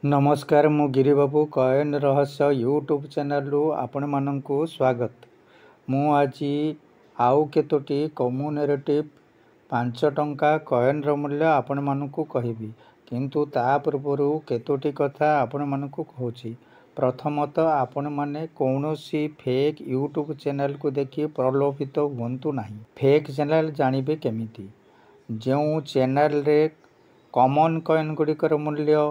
ନମସ୍କାର, ମୁଁ ଗିରିବାବୁ। କଏନ୍ ରହସ୍ୟ ୟୁଟ୍ୟୁବ୍ ଚ୍ୟାନେଲରୁ ଆପଣମାନଙ୍କୁ ସ୍ୱାଗତ। ମୁଁ ଆଜି ଆଉ କେତୋଟି କମେମୋରେଟିଭ୍ 5 ଟଙ୍କା କଏନ୍ର ମୂଲ୍ୟ ଆପଣମାନଙ୍କୁ କହିବି, କିନ୍ତୁ ତା ପୂର୍ବରୁ କେତୋଟି କଥା ଆପଣମାନଙ୍କୁ କହୁଛି। ପ୍ରଥମତଃ, ଆପଣମାନେ କୌଣସି ଫେକ୍ ୟୁଟ୍ୟୁବ୍ ଚ୍ୟାନେଲକୁ ଦେଖି ପ୍ରଲୋଭିତ ହୁଅନ୍ତୁ ନାହିଁ। ଫେକ୍ ଚ୍ୟାନେଲ ଜାଣିବେ କେମିତି? ଯେଉଁ ଚ୍ୟାନେଲରେ କମନ୍ କଏନ୍ ଗୁଡ଼ିକର ମୂଲ୍ୟ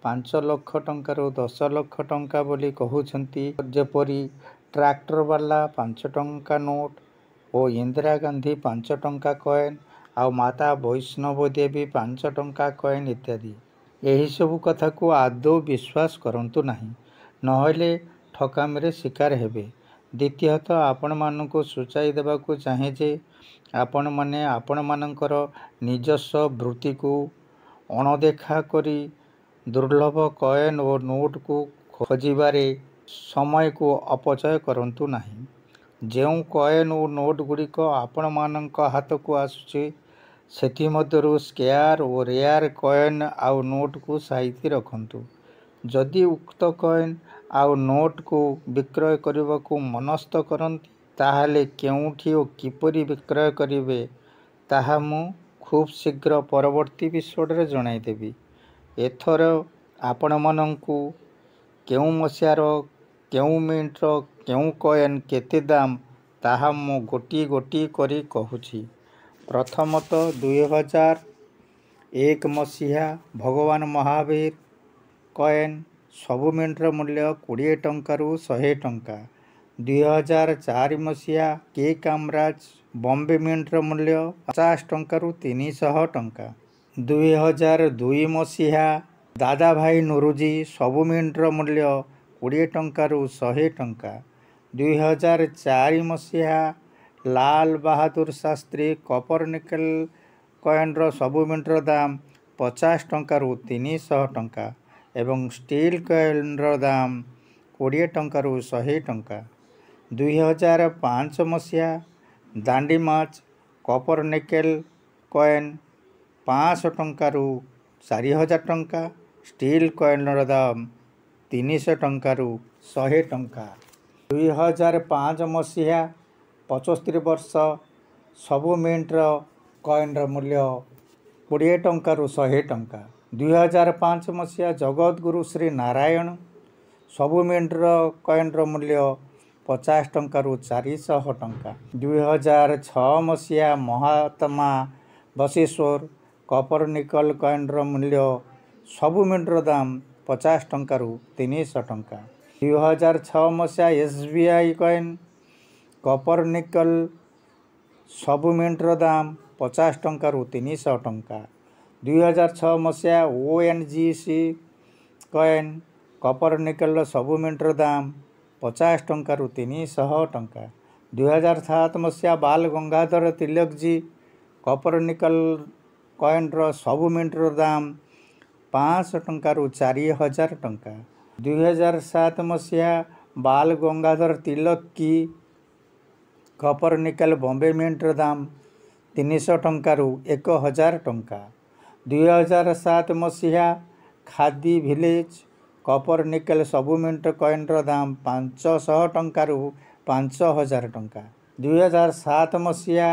5 ଲକ୍ଷ ଟଙ୍କାରୁ 10 ଲକ୍ଷ ଟଙ୍କା ବୋଲି କହୁଛନ୍ତି, ଯେପରି ଟ୍ରାକ୍ଟର ବାଲା 5 ଟଙ୍କା ନୋଟ୍ ଓ ଇନ୍ଦିରା ଗାନ୍ଧୀ 5 ଟଙ୍କା କଏନ୍ ଆଉ ମାତା ବୈଷ୍ଣବ ଦେବୀ 5 ଟଙ୍କା କଏନ୍ ଇତ୍ୟାଦି, ଏହିସବୁ କଥାକୁ ଆଦୌ ବିଶ୍ୱାସ କରନ୍ତୁ ନାହିଁ, ନହେଲେ ଠକାମିରେ ଶିକାର ହେବେ। ଦ୍ୱିତୀୟତଃ, ଆପଣମାନଙ୍କୁ ସୂଚାଇ ଦେବାକୁ ଚାହେଁ ଯେ ଆପଣମାନେ ଆପଣମାନଙ୍କର ନିଜସ୍ୱ ବୃତ୍ତିକୁ ଅଣଦେଖା କରି ଦୁର୍ଲଭ କଏନ୍ ଓ ନୋଟ୍କୁ ଖୋଜିବାରେ ସମୟକୁ ଅପଚୟ କରନ୍ତୁ ନାହିଁ। ଯେଉଁ କଏନ୍ ଓ ନୋଟ୍ ଗୁଡ଼ିକ ଆପଣମାନଙ୍କ ହାତକୁ ଆସୁଛି, ସେଥିମଧ୍ୟରୁ ସ୍କେୟାର ଓ ରେୟାର କଏନ୍ ଆଉ ନୋଟ୍କୁ ସାଇତି ରଖନ୍ତୁ। ଯଦି ଉକ୍ତ କଏନ୍ ଆଉ ନୋଟ୍କୁ ବିକ୍ରୟ କରିବାକୁ ମନସ୍ଥ କରନ୍ତି, ତାହେଲେ କେଉଁଠି ଓ କିପରି ବିକ୍ରୟ କରିବେ, ତାହା ମୁଁ ଖୁବ୍ ଶୀଘ୍ର ପରବର୍ତ୍ତୀ ଏପିସୋଡ଼ରେ ଜଣାଇଦେବି। ଏଥର ଆପଣମାନଙ୍କୁ କେଉଁ ମସିହାର, କେଉଁ ମିଣ୍ଟର, କେଉଁ କଏନ୍ କେତେ ଦାମ, ତାହା ମୁଁ ଗୋଟିଏ ଗୋଟିଏ କରି କହୁଛି। ପ୍ରଥମତଃ, 2001 ମସିହା ଭଗବାନ ମହାବୀର କଏନ୍ ସବୁ ମିଣ୍ଟର ମୂଲ୍ୟ 20 ଟଙ୍କାରୁ 100 ଟଙ୍କା। 2004 ମସିହା କେ କାମରାଜ ବମ୍ବେ ମିଣ୍ଟର ମୂଲ୍ୟ 50 ଟଙ୍କାରୁ 300 ଟଙ୍କା। 2002 ମସିହା ଦାଦାଭାଇ ନୋରୋଜି ସବୁ ମିଣ୍ଟର ମୂଲ୍ୟ 20 ଟଙ୍କାରୁ 100 ଟଙ୍କା। 2004 ମସିହା ଲାଲ ବାହାଦୁର ଶାସ୍ତ୍ରୀ କପର ନିକେଲ କଏନ୍ର ସବୁ ମିଣ୍ଟର ଦାମ 50 ଟଙ୍କାରୁ 300 ଟଙ୍କା ଏବଂ ଷ୍ଟିଲ୍ କଏନ୍ର ଦାମ 20 ଟଙ୍କାରୁ 100 ଟଙ୍କା। 2005 ମସିହା ଦାଣ୍ଡି ମାର୍ଚ୍ଚ କପର ନିକେଲ କଏନ୍ 500 ଟଙ୍କାରୁ 4000 ଟଙ୍କା, ଷ୍ଟିଲ୍ କଏନ୍ର ଦାମ 300 ଟଙ୍କାରୁ 100 ଟଙ୍କା। 2005 ମସିହା 75 ବର୍ଷ ସବୁ ମିଣ୍ଟର କଏନ୍ର ମୂଲ୍ୟ 20 ଟଙ୍କାରୁ 100 ଟଙ୍କା। 2005 ମସିହା ଜଗତଗୁରୁ ଶ୍ରୀ ନାରାୟଣ ସବୁ ମିଣ୍ଟର କଏନ୍ର ମୂଲ୍ୟ 50 ଟଙ୍କାରୁ 400 ଟଙ୍କା। 2006 ମସିହା ମହାତ୍ମା ବଶେଶ୍ୱର କପର ନିକଲ କଏନ୍ର ମୂଲ୍ୟ ସବୁ ମିଣ୍ଟର ଦାମ 50 ଟଙ୍କାରୁ 300 ଟଙ୍କା। 2006 ମସିହା SBI coin କପର ନିକଲ ସବୁ ମିଣ୍ଟର ଦାମ 50 ଟଙ୍କାରୁ 300 ଟଙ୍କା। 2006 ମସିହା ONGC coin କପର ନିକଲର ସବୁ ମିଣ୍ଟର ଦାମ 50 ଟଙ୍କାରୁ 300 ଟଙ୍କା। 2007 ମସିହା ବାଲ ଗଙ୍ଗାଧର ତିଲକଜୀ କପର ନିକଲ କଏନ୍ର ସବୁ ମିଣ୍ଟର ଦାମ 500 ଟଙ୍କାରୁ 4000 ଟଙ୍କା। 2007 ମସିହା ବାଲ ଗଙ୍ଗାଧର ତିଲକ କି କପର ନିକେଲ ବମ୍ବେ ମିଣ୍ଟର ଦାମ 300 ଟଙ୍କାରୁ 1000 ଟଙ୍କା। 2007 ମସିହା ଖାଦି ଭିଲେଜ କପର ନିକେଲ ସବୁ ମିଣ୍ଟ କଏନ୍ର ଦାମ 500 ଟଙ୍କାରୁ 5000 ଟଙ୍କା। 2007 ମସିହା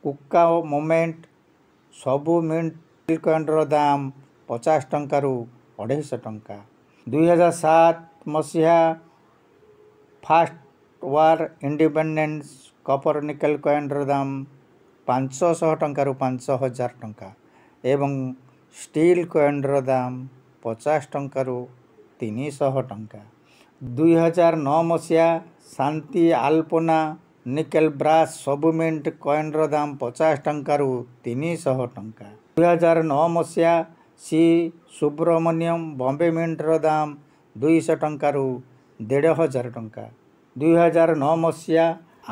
କୁକା ମୋମେଣ୍ଟ ସବୁ ମିଣ୍ଟ କଏନ୍ର ଦାମ 50 ଟଙ୍କାରୁ 250 ଟଙ୍କା। 2007 ମସିହା ଫାଷ୍ଟ ୱାର୍ ଇଣ୍ଡିପେଣ୍ଡେନ୍ସ କପର ନିକେଲ କଏନ୍ର ଦାମ 500 ଟଙ୍କାରୁ 5000 ଟଙ୍କା ଏବଂ ଷ୍ଟିଲ୍ କଏନ୍ର ଦାମ 50 ଟଙ୍କାରୁ 300 ଟଙ୍କା। 2009 ମସିହା ଶାନ୍ତି ଆଲପୋନା ନିକେଲ ବ୍ରାସ୍ ସବୁ ମିଣ୍ଟ କଏନ୍ର ଦାମ 50 ଟଙ୍କାରୁ 300 ଟଙ୍କା। 2009 ମସିହା ସି ସୁବ୍ରମଣ୍ୟମ ବମ୍ବେ ମିଣ୍ଟର ଦାମ 200 ଟଙ୍କାରୁ 1500 ଟଙ୍କା। 2009 ମସିହା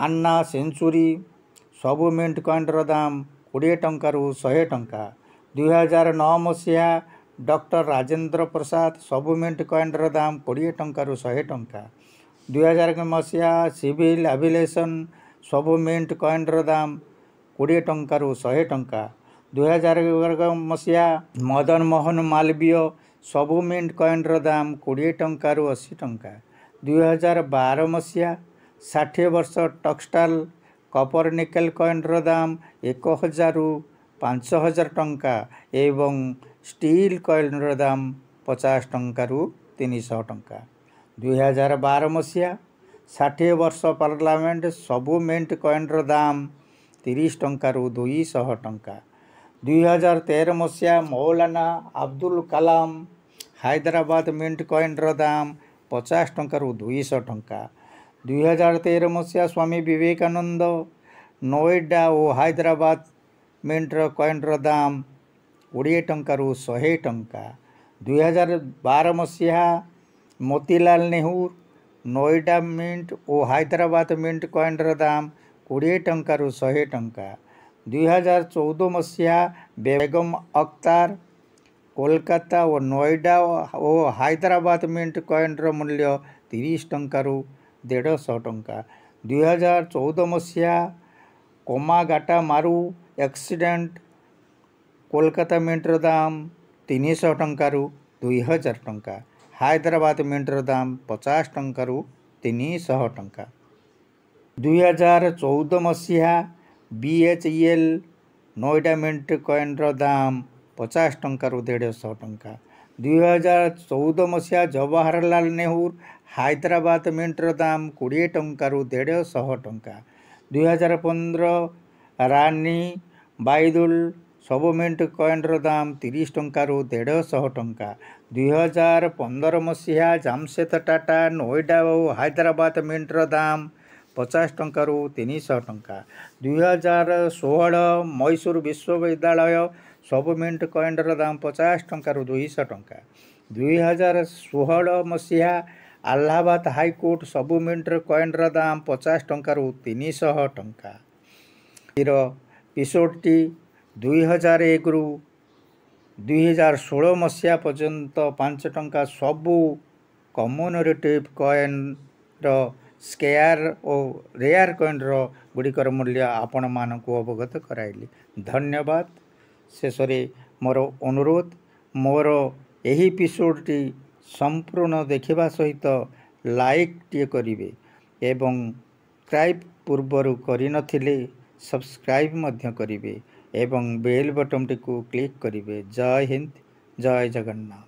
ଆନ୍ନା ସେଞ୍ଚୁରୀ ସବୁ ମିଣ୍ଟ କଏନ୍ର ଦାମ 20 ଟଙ୍କାରୁ 100 ଟଙ୍କା। 2009 ମସିହା ଡକ୍ଟର ରାଜେନ୍ଦ୍ର ପ୍ରସାଦ ସବୁ ମିଣ୍ଟ କଏନ୍ର ଦାମ 20 ଟଙ୍କାରୁ 100 ଟଙ୍କା। 2000 ମସିହା ସିଭିଲ୍ ଆଭିଏସନ୍ ସବୁ ମିଣ୍ଟ କଏନ୍ର ଦାମ 20 ଟଙ୍କାରୁ 100 ଟଙ୍କା। 2000 ମସିହା ମଦନ ମୋହନ ମାଲବୀୟ ସବୁ ମିଣ୍ଟ କଏନ୍ର ଦାମ 20 ଟଙ୍କାରୁ 80 ଟଙ୍କା। 2012 ମସିହା 60 ବର୍ଷ ଟକ୍ସଟାଲ କପର ନିକେଲ କଏନ୍ର ଦାମ 1000ରୁ 5000 ଟଙ୍କା ଏବଂ ଷ୍ଟିଲ୍ କଏନ୍ର ଦାମ 50 ଟଙ୍କାରୁ 300 ଟଙ୍କା। 2012 ମସିହା 60 ବର୍ଷ ପାର୍ଲାମେଣ୍ଟ ସବୁ ମିଣ୍ଟ କଏନ୍ର ଦାମ 30 ଟଙ୍କାରୁ 200 ଟଙ୍କା। 2013 ମସିହା ମୌଲାନା ଅବଦୁଲ କାଲାମ ହାଇଦ୍ରାବାଦ ମିଣ୍ଟ କଏନ୍ର ଦାମ 50 ଟଙ୍କାରୁ 200 ଟଙ୍କା। 2013 ମସିହା ସ୍ୱାମୀ ବିବେକାନନ୍ଦ ନୋଏଡା ଓ ହାଇଦ୍ରାବାଦ ମିଣ୍ଟର କଏନ୍ର ଦାମ 20 ଟଙ୍କାରୁ 100 ଟଙ୍କା। 2012 ମସିହା ମୋତିଲାଲ ନେହେରୁ ନୋଏଡା ମିଣ୍ଟ ଓ ହାଇଦ୍ରାବାଦ ମିଣ୍ଟ କଏନ୍ର ଦାମ 20 ଟଙ୍କାରୁ 100 ଟଙ୍କା। 2014 ମସିହା ବେଗମ ଅଖତାର କୋଲକାତା ଓ ନୋଏଡା ଓ ହାଇଦ୍ରାବାଦ ମିଣ୍ଟ କଏନ୍ର ମୂଲ୍ୟ 30 ଟଙ୍କାରୁ 150 ଟଙ୍କା। 2014 ମସିହା କୋମାଗାଟା ମାରୁ ଆକ୍ସିଡେଣ୍ଟ କୋଲକାତା ମିଣ୍ଟର ଦାମ 300 ଟଙ୍କାରୁ 2000 ଟଙ୍କା। ହାଇଦ୍ରାବାଦ ମିଣ୍ଟର ଦାମ 50 ଟଙ୍କାରୁ 300 ଟଙ୍କା। 2014 ମସିହା BHEL Noida mint କଏନ୍ର ଦାମ 50 ଟଙ୍କାରୁ 150 ଟଙ୍କା। 2014 ମସିହା ଜବାହରଲାଲ ନେହେରୁ ହାଇଦ୍ରାବାଦ ମିଣ୍ଟର ଦାମ 20 ଟଙ୍କାରୁ 150 ଟଙ୍କା। 2015 ରାନୀ ବାଇଦୁଲ ସବୁ ମିଣ୍ଟ କଏନ୍ର ଦାମ 30 ଟଙ୍କାରୁ 150 ଟଙ୍କା। 2015 ମସିହା ଜାମସେଦ ଟାଟା ନୋଏଡା ଓ ହାଇଦ୍ରାବାଦ ମିଣ୍ଟର ଦାମ 50 ଟଙ୍କାରୁ 300 ଟଙ୍କା। 2016 ମୈସୁର ବିଶ୍ୱବିଦ୍ୟାଳୟ ସବୁ ମିଣ୍ଟ କଏନ୍ର ଦାମ 50 ଟଙ୍କାରୁ 200 ଟଙ୍କା। 2016 ମସିହା ଆହ୍ଲାବାଦ ହାଇକୋର୍ଟ ସବୁ ମିଣ୍ଟର କଏନ୍ର ଦାମ 50 ଟଙ୍କାରୁ 300 ଟଙ୍କା। ଏପିସୋଡ଼ଟି 2001ରୁ 2016 ମସିହା ପର୍ଯ୍ୟନ୍ତ 5 ଟଙ୍କା ସବୁ କମ୍ୟୁମୋରେଟିଭ୍ କଏନ୍ର ସ୍କେୟାର ଓ ରେୟାର କଏନ୍ର ଗୁଡ଼ିକର ମୂଲ୍ୟ ଆପଣମାନଙ୍କୁ ଅବଗତ କରାଇଲି। ଧନ୍ୟବାଦ। ଶେଷରେ ମୋର ଅନୁରୋଧ, ମୋର ଏହି ଏପିସୋଡ଼ଟି ସମ୍ପୂର୍ଣ୍ଣ ଦେଖିବା ସହିତ ଲାଇକ୍ଟିଏ କରିବେ ଏବଂ ସବସ୍କ୍ରାଇବ୍ ପୂର୍ବରୁ କରିନଥିଲେ ସବସ୍କ୍ରାଇବ୍ ମଧ୍ୟ କରିବେ ଏବଂ ବେଲ୍ ବଟନ୍ଟିକୁ କ୍ଲିକ୍ କରିବେ। ଜୟ ହିନ୍ଦ, ଜୟ ଜଗନ୍ନାଥ।